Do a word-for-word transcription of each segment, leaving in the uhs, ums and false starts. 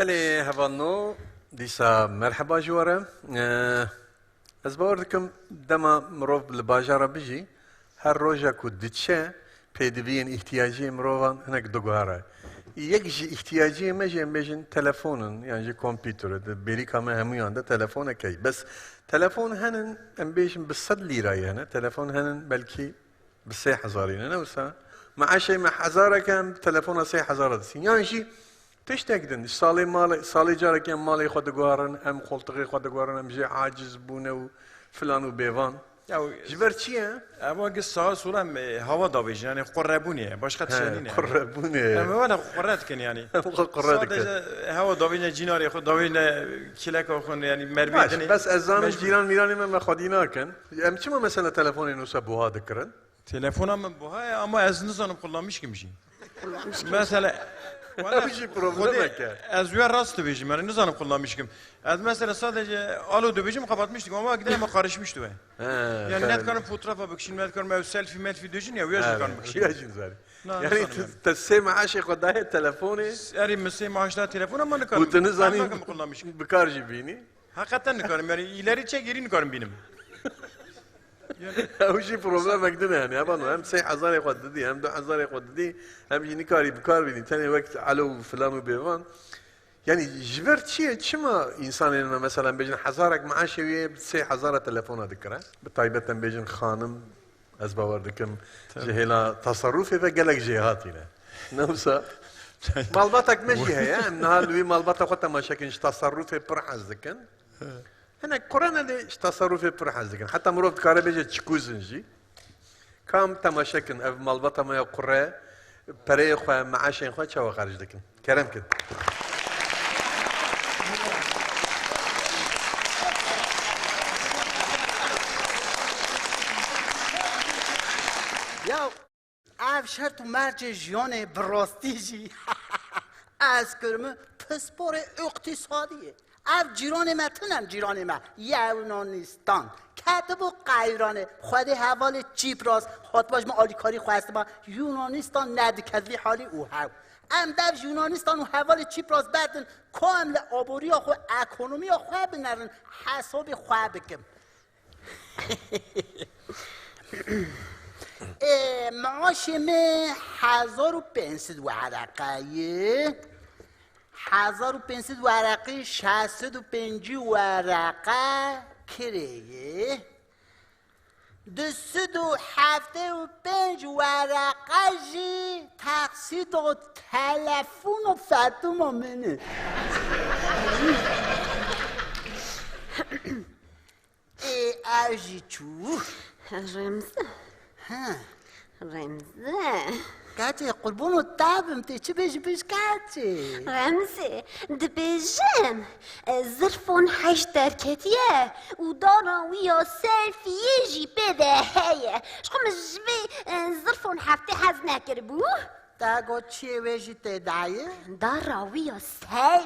Lê hevalno, dîsa merheba ji we re. Eee, ez bawer dikim dema mirov li bajara bijî, her roja ku diçe, pêdiviyên îhtiyaciyên mirovan hinek diguhere. Yek ji îhtiyaciyên me jî em bêjin telefon in, yan jî kompîter e. Di bêrîka me hemûyan de telefonek heye. Bes telefon henin, em bêjin bi sed lîrayê hene. Telefon henin belkî bi sê hezarî ne, ne wisa? Meaşê me hezarek e, em telefona sê hezara disin. Yan jî tiştek din, salê malê, salê carekê em malê xwe diguherin, em qoltixê xwe diguherin, em jê aciz bûne û filan û bêvan. Ya, Ji ber çi ye? Ev wek sağa sola em, e, hava davêjin, yani qurrebûnê ye, başka He, tiştekî ne. Qurrebûnê ye. Em wele qurre dikin yani. Em xwe qurre dikin. Sadece hava davêjin, cînarê xwe davêjin, kileka xwe, yani mermê Baş, dinê. Bes ez zanim Mecbur. Cîran mîranê me, me xwedî nakin. Em çima mesela telefonên wisa buha dikirin? Telefona min buha ye ama ez nizanim kullanmış kim jî. Mesela, Ew jî problemek e. Ez wê rast dibêjim, yani nizanim kullanmış kim. Ez mesela sadece alo dibêjim, kapatmıştık ama gidelim karışmıştı ve. He, Yani ne tabii. Dikarim fotoğrafa bakışın, ne dikarim ev selfie melfie döjün ya, uya Evet, jin dikarim bakışın. Uya jin zari. Na, Yani nizanim yani. Te sê maaşê xwe daye telefonê. Erê min sê maaş da telefon ama nikarim. Û tu nizanî Ben bakın kullanmış kim. Bi kar jî bînî. Hakikaten nikarim yani, ileri çek geri nikarim benim. Ew jî problemek din e, yani, hevalno, hem sê hezarê xwe didî, hem du hezarê xwe didî, hem jî nikarî bi kar bînî, tenê wek alo û filan û bêvan. Yani, ji ber çi ye, çima însanên me, mesela, em bêjin hezarek meaşê wî ye, sê hezara telefona dikire? Bi taybet em bêjin xanim, ez bawer dikim, Tabii. Ji hêla tasarrufê ve gelek jêhatî ne. Ne wisa? Malbatek me jî heye, em niha li wî malbata xwe temaşe kin, ji tasarrufê pir hez dikin. Hinek kurene lê ji tasarrufê pir hez dikin. Heta mirov dikare bêje çikûzin jî. Kam temaşe kin, ev malbata me ya kure, pereyê xwe, meaşên xwe çawa xerc dikin? Kerem kin. Ya, Ev şert û mercê jiyanê bi rastî jî ez kirime pisporê îqtîsadî ye. Ev cîranê me tune ne, cîranê me Yewnanistan. Ketibû qeyranê, xwedê hevalê Çîpras hatiba ji me alîkarî xwestiba, Yunanîstan nediket vî halî û hew. Em dev ji Yunanîstan û hevalê Çîpras berdin, ka em li aboriya xwe, ekonomiya xwe binerin, hesabê xwe bikim. Ê, maaşê me hezar û pênc sed wereqe ye. Hezar û pênc sed wereqî şeş sed û pêncî wereqe kirê ye. Du sed û heftê û pênc wereqe jî teqsîda telefon û fetûma min e. Ê, ew jî çû. Remzi. Ha. Remzi. Keçê, qurbono te bim, tê çi bêjî bêj keçê. Remzi, dibêjin, e, zirfon heşt derketiye û dara wî ya selfiyê jî pê de heye. Ji xwe min ji vê, e, zirfon heftê hez nekiribû. Te got çiyê wê jî tê dayê? Dara wî ya sey.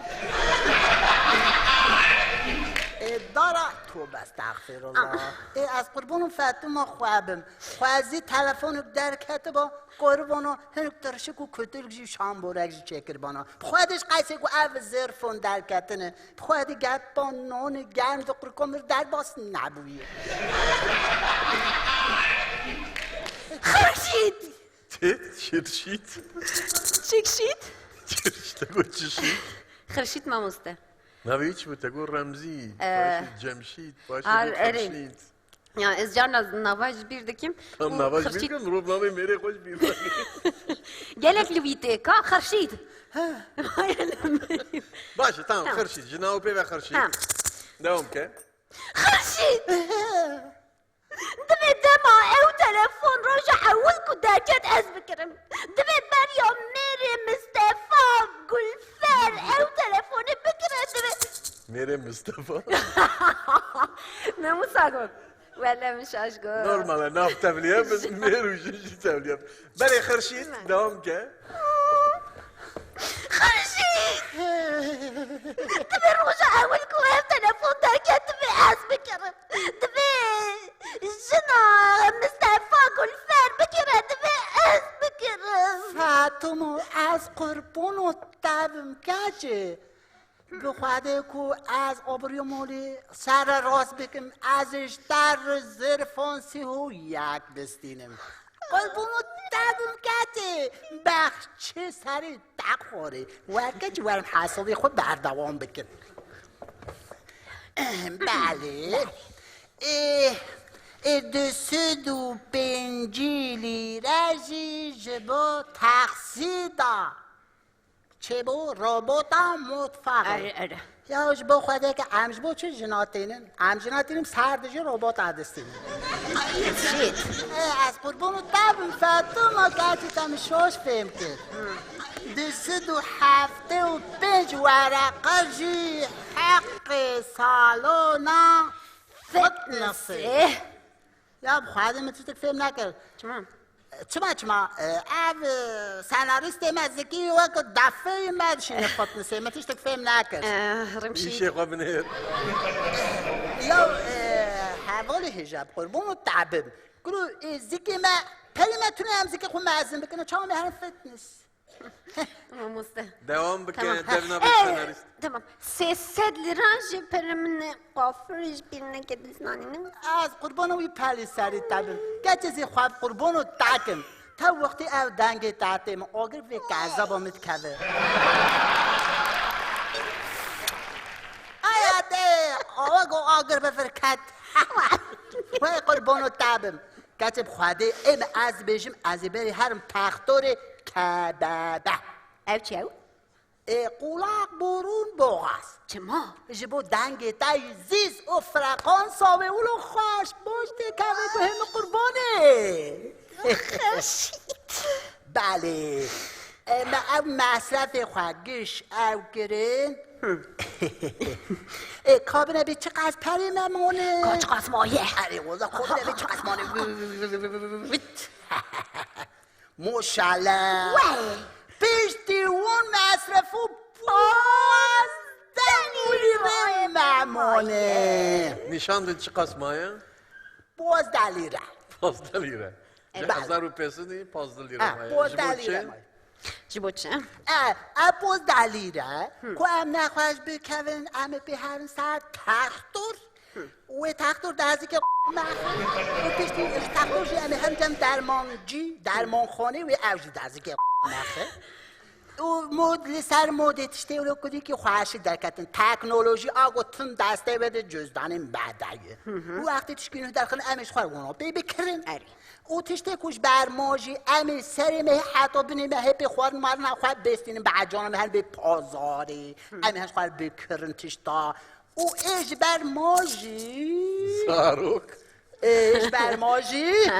Ê dara, tobe estexfirullah. Ah. Ê ez qurbanû Fetûma xwe bim. Xwezî telefonik derketiba, qurbana hinek tirşik û kutilk jî şamborek jî çêkiribana. Bi xwe dê ji qeysê ku ev zirfon derketine. Bi xwe dê geta nonê germ di qurka mir derbas nebûye. Xurşîd! Çi? Şirşît? Çik şît? Çirşte got çi şît? Xirşît mamoste. Navê wî çi bû? Te got Remzî, Ee, paşê Cemşît, paşê ar-, got erê. Xirşît. Ya, ez carna nava ji bîr dikim. Tam û nava ji bîr Xirşît dikim, mirov navê mêrê xwe ji bîr dike. Gelek li wî tê, ka Xirşît. He. Baş e, tamam, Tamam. Xirşît. Ji nav pê ve Xirşît. Tamam. Devam ke. Xirşît! Divê dema ew telefon roja ewil ku derket ez bikirim. Divê beriya mêrê Mistefa Gulfer ew telefonê bikire, divê Mêrê Mistefa. Namusa got. Wele min şaş got. Normal e, nav tevliye bin, mêr û jin jî tevliye bin. Belê Xirşît, Hemen. Devam ke. Xirşît! Divê roja ewil ku ev telefon derket, divê ez bikirim. Divê jina Mistefa Gulfer bikire, divê ez bikirim. Fetûmo, ez qurbono te bim keçê. Bi Xwedê ku ez abiriya malê sererast bikim, ez ji te re zirfan sî û yek bistînim. Qurbûn û te bim ketê, bexçê serê te xwarê. Werke ji werin hesilê xwe berdewam bikin. Belê. Ê, ê du sed û pêncî lîre jî ji bo taksî da. Çêbû robota mutfaxê. Erê, erê. Ya ji bo Xwedê ke em ji bo çi jina tênin? Em jina tênin ser dijî robota distînin. Shit. Ê, ez qurbûn û te bim Fatuma, gerçî te min şoş fêm kir. Du sed û heftê û pênc wereqe jî heqê salona fitnessê. Fitnessê. Ya bi Xwedê min tiştek fêm nekir. Çima? Çima, çima? E, ev, e, senarîstê me Zikî wek defeyê me dişîne fitnessê, min tiştek fêm nekir. E, Rimşî. Îşê xwe binêr. Ya, e, hevalê hêja bi qurbûn û te bim. Kuro, e, Zikê me, perê me tune em Zikê xwe mezin bikin, çawa me herin fitness. Mamoste. Dewam bike, Tamam, ha. devna Ee, bir senarist. Tamam. Sê sed lira jî pere min e, kuaförê ji bîr neke dizanînim. Ez qurbana wî pelê serê te bim. Keçê zî xwe qurbano te kim. Te wextê ev dengê te tê min, agir vê kezeba min dikeve. Aya te, awa go agir bifir ket. Wê qurbano te bim. Keçê bi Xwedê, ê min ez dibêjim, ez ê berê herim textorê kebebe. Ev çi ew? Ê, qulak, burun, boğaz. Çima? Ji bo dengê te yî zîz û frekansa wê wilo xweş baş tê kevê guhê min qurbanê. Belê. Ê, me ev mesrefê xwe giş ew kirin. Ê, kabine bê çiqas perê me mane? Ka çiqas maye? Erê, weza kabine bê çiqas mane? Moşale. Wey. Piştî wan mesref û pazdeh lîre me mane. Nîşan din çiqas maye? Pazdeh lîre. Pazdeh lîre. Ji Belê. hezar û pênc sedî pazdeh lîre Ha, maye. Ji bo pazdeh lîre çi? maye. Ji bo çi? E, e, pazdeh lîre, Hı. ku em nexweş bikevin, em ê pê herin ser textor. Hı. Wê textor derzikê me xwe. Û piştî ji textor jî em ê herin cem dermancî, dermanxanê wê ew jî derzikê me xwe. Û mod, li ser modê tiştê wilo kudîkî xweşik derketin. Teknolojî a got tim destê wê de cüzdanê me de ye. Hı hı. Û wextê tişkî nû derxin em ê ji xwe wana pê bikirin. Erê. Û tiştê ku ji ber ma jî em ê serê me heta binê me hê pê xwarin marina xwe bistînin, bi ecana me hen bê pazarê. Hı. Em ê hen xwe bikirin tişta. Û ê ji ber ma jî Zarok. Ê ji ber ma jî.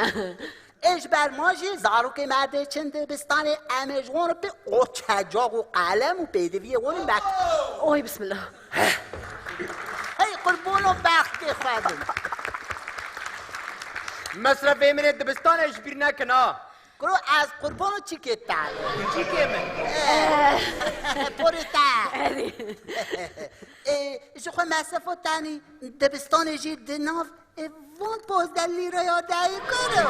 Ê ji ber ma jî zarokê me dê çin dibistanê, em ê ji wan re pê o çecaq û qelem û pêdiviyê wan û mek. Oy, bismillah. Hey, qurbano bextê xwe bin. Mesrefê min ê dibistanê ji bîr nekin ha. Kuro ez qurbano çikê te. Çikê min? Eh, porê te. Ê, ji xwe mesrefo tenî dibistanê jî di nav, ê, van pazdeh lîreya de ye kuro.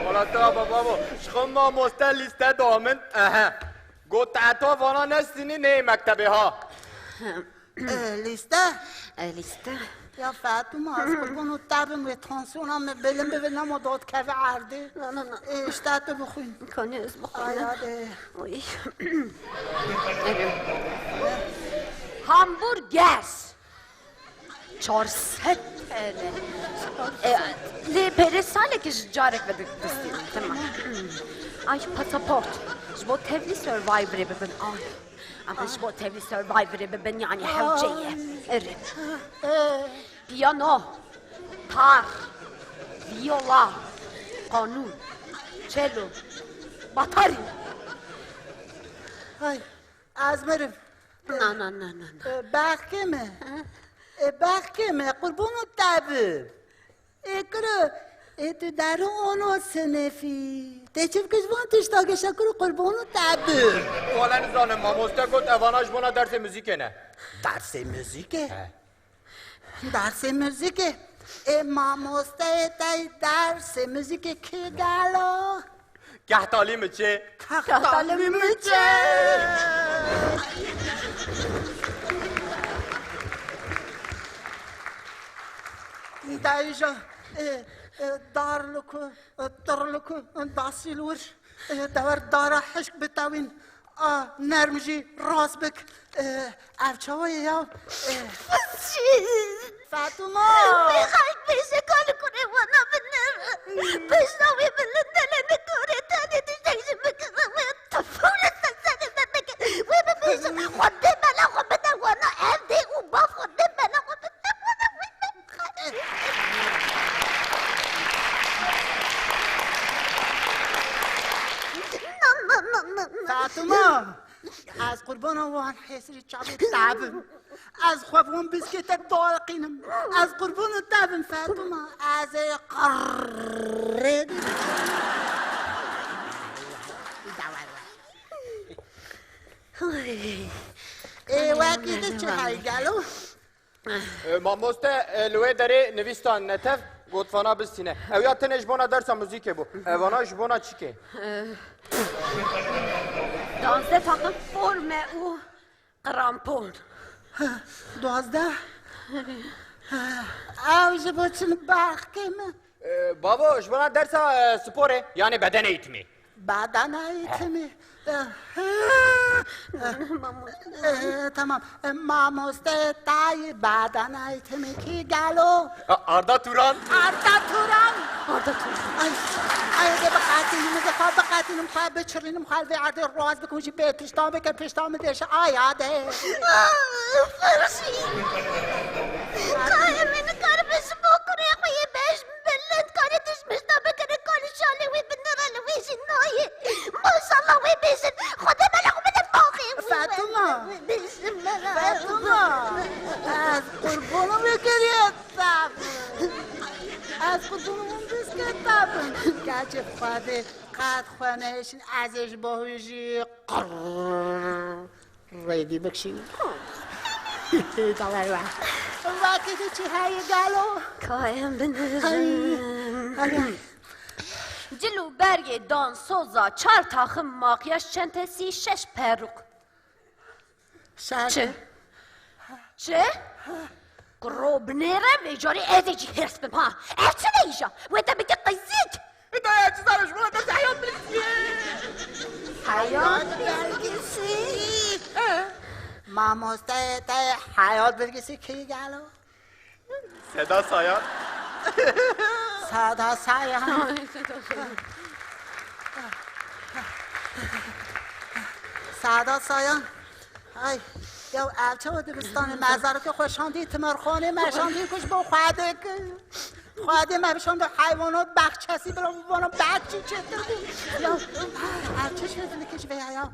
Wala te baba bo, ji xwe mamoste lîste da min. Ehe. Got te heta vana nestînî neyê mektebê ha. Eh, lîste? Eh, lîste. Ya Fatuma, ez qurban û te bim, wê tansiyona min bilind bibe, nema dadkeve erdê. Na, na, na. Eh, ji te tu bixwîn. Kanî ez bixwînim. Ay, hadi. Oy. Erê. Hamburger. Çar sed T L. E, lê pere salekê ji carek ve distînim. Tamam. Ay, pasaport. Ji bo tevlî Survivorê bibin. Ay. Ama ji bo tevlî Survivorê bibin, yani hewce ye. Erê. Piyano. Tar. Viyola. Qanûn. Çelo. Batarî. Ay, ez mirim. Na, na, na, na, na. E, bexkê me. Ha? E, bexkê me, qurban û te bim. E, kuro, e, tu derin ona sinifî. Te çi bikir ji van tişta gişa kuro qurban û te bim. Wala nizanim, mamoste got evana ji bona dersê muzîkê ne. Dersê muzîkê? He. Dersê muzîkê? Ê mamosteyê te yî dersê muzîkê kê gelo? Kehtalî mi çê? Kehtalî mi çê? Dayîja, e, e, darliku, e, tirliku, e, dasî li wir, e, dewer dara hişk bitewîn, a nerm jî rast bik, e, ev çawa ye ya? E, Fatuma! Wê xelk bêje ka li kurê wana binêre. Pişta wê bilind e, lê nikare tenê tiştek jî bikire. Wê tifû li ser serê me bike. Wê bibêje, Xwedê bela xwe bide wana, ev dê û bav Xwedê bela xwe bide wana. Wê Fatuma! Ez qurbana wan hêsirî çavê te bim. Ez xwe bi wan biskê te dialiqînim. Ez qurbana te bim Fatuma. Ez ê qirrê Ê, wekî de çi hey gelo? E, mamoste, e, li wê derê nivîstan netev, got vana bistîne. Ew ya tenê ji bona dersa muzîkê bû. E, vana ji bona çikê? Danzdeh taqim forme û krampon. Duwazdeh? Ew ji bo çi berxkê min? E, bavo, ji bona dersa, e, sporê, yani beden eğitimi. Badana eğitimi. Eh, eh, eh, tamam. Eh, mamoste tayê badana eğitimi kî gelo? A-, Arda Turan. Arda Turan. Arda Turan. Ay, ay, de biqetînim, de xwe biqetînim, xwe biçirînim, xwe vê erdê rast bikim, jî bê pişta bike, pişta min dêşe, ay, ade. Ah, Ferşî. Kayê min nikaribe ji bo kurê xwe yê bej Belê dikarê dişmişta bikire, ka li şalê wî binêre, li wê jî nayê. Maşallah wê bêjin, Xwedê bela xwe bide baxê wî. Fatuma. Wê bêjin bela. Fatuma. Ez qurbana wê kiriye te bim. Ez qurbana wan destke te bim. Keçê Xwedê qet xwe nehêşin, ez ê ji bo wî jî qirr. Rêdî bikşînim. Dawer we. Vakê de çi heye galo? Kayem binêrin. Ay, ay, ay. Cil û bergê dansoza, çar taxim makyaj çentesî, şeş peruk. Şer. Çi? Çi? Kuro binêre vê carê ez ê jî hêrs bim ha. Ev çi deyîja? Wê te bike qizîk. Daya çi zaro ji bo te heyat bilgisî. Heyat bilgisî? He. Mamosteyê te heyat bilgisî kî gelo? Seda Sayan. Sada Sayan. Sada Sayan. Ay, ya ev çawa dibistanê me zarokê xwe şandî timarxanê me şandî ku ji bo Xwedê ki. Xwedê me bi şanda heywanat baxçesî bila vana bex çî çêtir bû. Ya, ev çi şezlikê ji vê ya?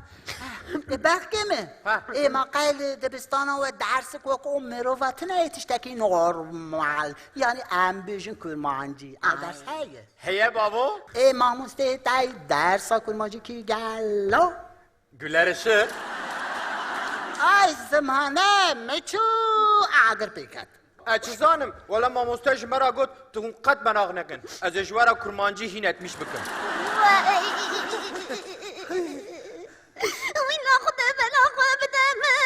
Ê bexkê min. Ha. Ê ma qey li dibistana we dersik wek o mirova tine yê tiştekî normal. Yani em bêjin kurmancî. Ev ders heye. Heye bavo? Ê mamosteyê te dersa kurmancî kî gelo? Güler ışık. Ay zimane, miçû agir pêket. Ez çi zanim, wela mamoste ji me re got, tu hûn qet meraq nekin. Ez ê ji we re kurmancî hîn etmiş bikim. Wîna Xwedê bela xwe bide min.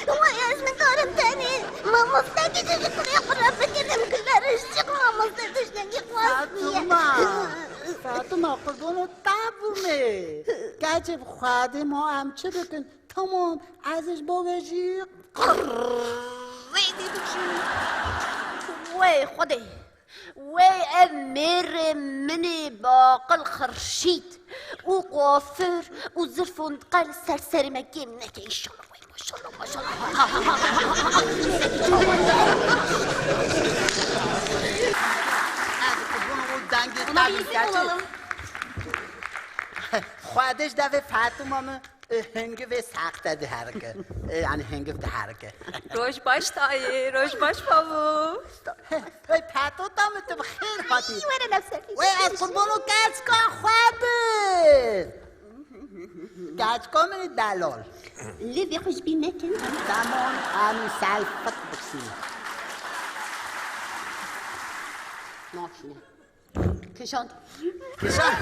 Wey ez nikarim tenê mamostekî ji kurê xwe re bigirim, Güler ışık mamoste tiştekî xwestiye. Fatuma. Fatuma, qurbano te bûme. Keçê bi Xwedê ma em çi bikin? Tamam, ez ji bo we jî qirrê dibijim. Wey Xwedê, wey ev mêrê min ê baqil xirşît û kuafir û zirf û niqe li ser serê me kêm neke înşallah. Maşallah, maşallah. Buna bir isim bulalım. Xwedê ji devê Fatuma min, e, hingivê saxte diherike. E, yani hingiv diherike. Roj baş tayê, roj baş bavo. Hey, Fatota min, tu bi xêr hatî. Were nefse. Wey, ez qurbano keçka xwe bim. Keçka min ê delal. Lê vê xwe ji bîr nekin. Tamam, em ê selfik bikişînin. Nakişîne. Kişand. Kişand.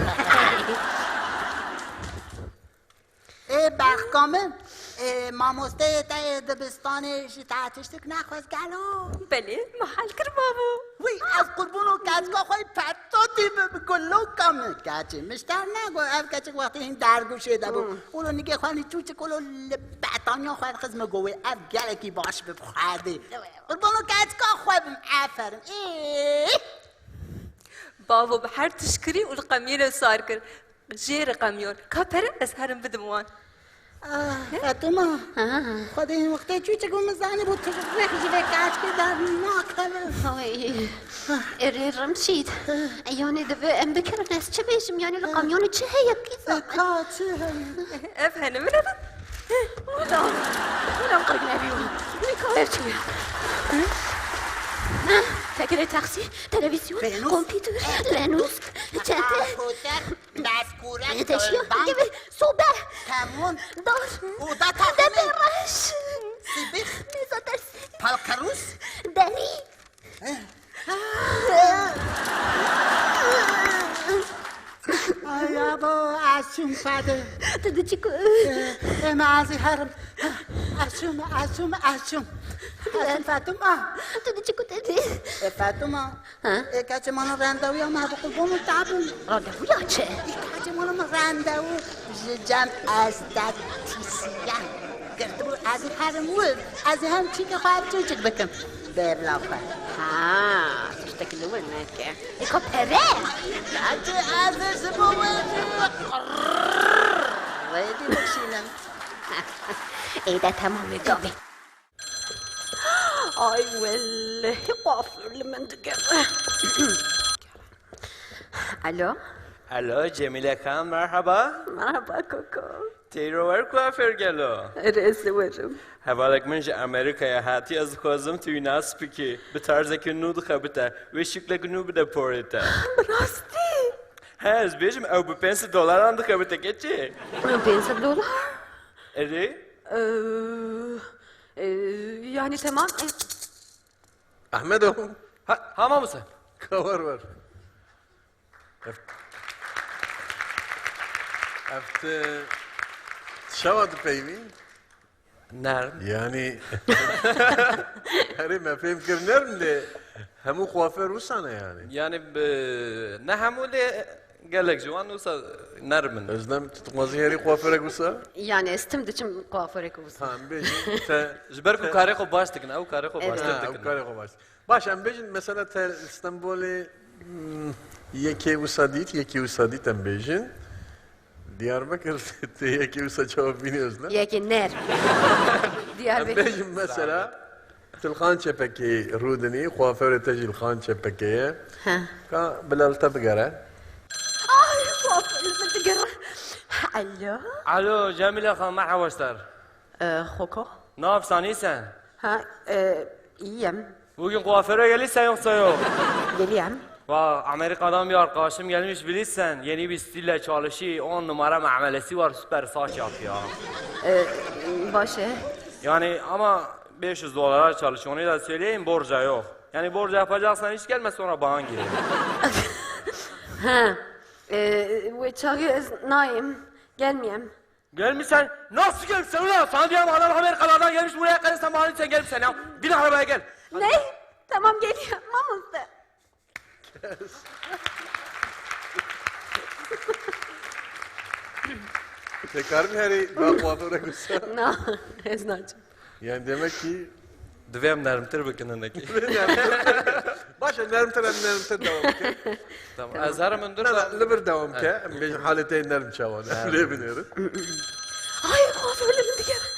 Ê bex Ka min, e, mamosteyê te yê dibistanê ji te tiştik nexwest gelo? Belê, min hel kir bavo. Wî, ez qurbûn û keçika xwe yî petotî bim, guloka min. Keçê min ji te re negot, ev keçik wextê hîn dergûşê de bû. Hmm. Û lo nigê xwe nî çûçik û lo li betaniya xwe dixist min got wê ev gelekî baş bi xwedê. Qurbûn û keçika xwe bim, aferin. Ê! Bavo bi her tişt kirî û li qemiyê re sar kir. Jê re qemiyor. Ka pere ez herim bidim wan. Ah, Fatuma. Ha. Xwedê wextê çûçik û min zanîbû tu rêx ji vê keçkê dernakeve. Hay. Erê Remşîd. Yanê divê em bikirin ez çi bêjim? Yanê li qemiyonê çi heye qîza? E, ka çi heye? Ev hene min ev. Wila. Wila qirk nebî. Wî ka ev çi ye? Tekerê taksî, televîzyon, Venus. Kompîter, lenûs, çete. Dezkûrek, Teşiya, tolbank, gibi, sobe. Temûn, Dar. Oda taximê. Demirbaş. Sibix. Mêza dersî. Palqerûs. Derî. Eh. Ay, abo, ez çûm fedê. Tu diçî ku? Eh, em ez ê herim. Ez çûm, ez çûm, ez çûm. Ez çûm Fatuma. Tu diçî ku te dî? E, Fatuma. Ha? Ê keçê mala randewûya me bi qurban û tabûn. Randewûya çi? Ê keçê mala me randewû ji cem estetîsyen girtibû, ez ê herim wir, ez ê hem çîkê xwe ev çûçik bikim. Bê bila xwe. Ha, tiştek li wir neke. Ê ka pere? Keçê ez ê ji bo wê jî rêdî bikişînim. Ê de temam e, gavê. Ay wellehî kuaför li min digere. Alo? Alo, Cemîle Xan, merhaba. Merhaba Koko. Teyro wer kuaför gelo. Erê, ez ê werim. Hevalek min ji Amerîkayê hatiye, ez dixwazim tu wî nas bikî. Bi tarzekî nû dixebite. Wê şiklek nû bide porê te. Bi rastî? He, ez bêjim, ew bi pênc sed dolaran dixebite keçê. Pênc sed dolar? Erê? Ee, e, yani tamam. Ehmedo. Ha, ha mamoste. Ka wer wer. Ev, ev ti çawa dipeywî? Nerm. Yani, herê me fêm kir nerm lê hemû kuaför wisa ne yani. Yani, bi, ne hemû lê gelek ji wan wisa nerm in. Özlem, tu dixwazî herî kuaförek wisa? Yani, ez tim diçim kuaförek wisa. Ha, em bêjin, te, Ji ber ku te karê xwe baş dikin, ew karê xwe Evet. baştir Ha, dikin. Ew karê xwe baş. Baş, em bêjin, mesela te li Stenbolê, hmm, yekê wisa dît, yekê wisa dît, em bêjin. Diyarbekir, te yekê wisa çawa bînî Özlem? Yekê ner. Em Diyarbekir. Bêjin, mesela, tu li Xan Çepekê rûdinî, kuaförê te jî li Xan Çepekê ye. He. Ka bila li te bigere. Ay, kuaför li min digere. Alo? Alo, Cemîle Xan, merhaba ji te re. Ee, Xoko? Nav sanî sen? Ha, e, iyiyim. Bugün kuaföre gelirsen yoksa yok? Geliyim. Va, Amerika'dan bir arkadaşım gelmiş bilirsen. Yeni bir stille çalışıyor. On numara muamelesi var, süper saç yapıyor. Ee, başı. Yani ama beş yüz dolara çalışıyor. Onu da söyleyeyim, borca yok. Yani borca yapacaksan hiç gelme, sonra bana gir. Ha. Ee, ve çağı ez nayım. Gelmeyeyim. Gelmişsen, nasıl gelmişsen ulan? Sana diyorum adam Amerikalardan gelmiş buraya kadar, sen bana sen gelmişsen ya. Bin arabaya gel. Ne? Tamam geliyorum. Mamoste. Tekrar mı her bak kuaföre gitsen? Na, ez naçim. Yani demek ki Divê em nermtir bikin hinekî. Baş e, nermtir, em nermtir devam bikin. Tamam. Ez herim hundir. Na, na, li vir devam ke. Em bêjin halê te nerm çawa ne. Lê binêrin. Ay, kuaför li min digere.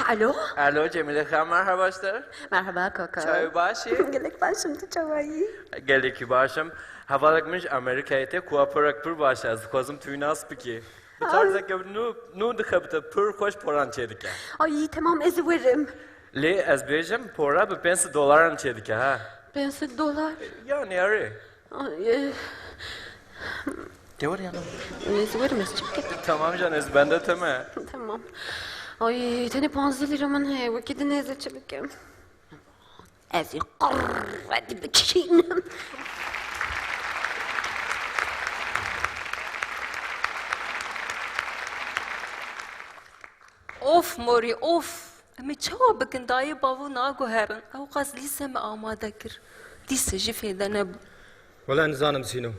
Alo? Alo, Cemîle Xan, merhaba ji te re. Merhaba Koko. Çawa baş î? Gelek baş im, tu çawa yî? Gelekî baş im. Hevalek min ji Amerîkayê tê, kuaförek pir baş e. Ez dixwazim tu wî nas bikî. Bi tarzeke nû, nû dixebite, pir xweş poran çêdike. Ay, temam, ez ê werim. Lê ez bêjim, pora bi pênc sed dolaran çêdike, ha. Pênc sed dolar? Yani, erê. Ay, e, Te wer ya. Ez ê werim, ez çi bikim? Tamam can, ez bende te me. Tamam. Ay, tenê panzdeh lîra min heye, wekî din ez ê çi bikim? Ez ê qirredî bikişînim. Of morî, of. Em ê çawa bikin? Dayê bavo naguherin. Ew qas lîse me amade kir. Dîse jî fêde nebû. Wela nizanim Sîno.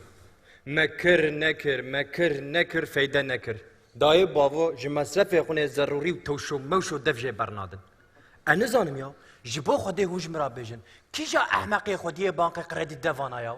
Me kir, nekir, me kir, nekir, feyde nekir. Dayê bavo ji mesrefê xwe nê zerûrî û tewşo mewşo dev jê bernadin. Ez nizanim ya, ji bo Xwedê hûn ji min re bêjin, kîja ehmeqê xwediyê bankê kredî devana ya?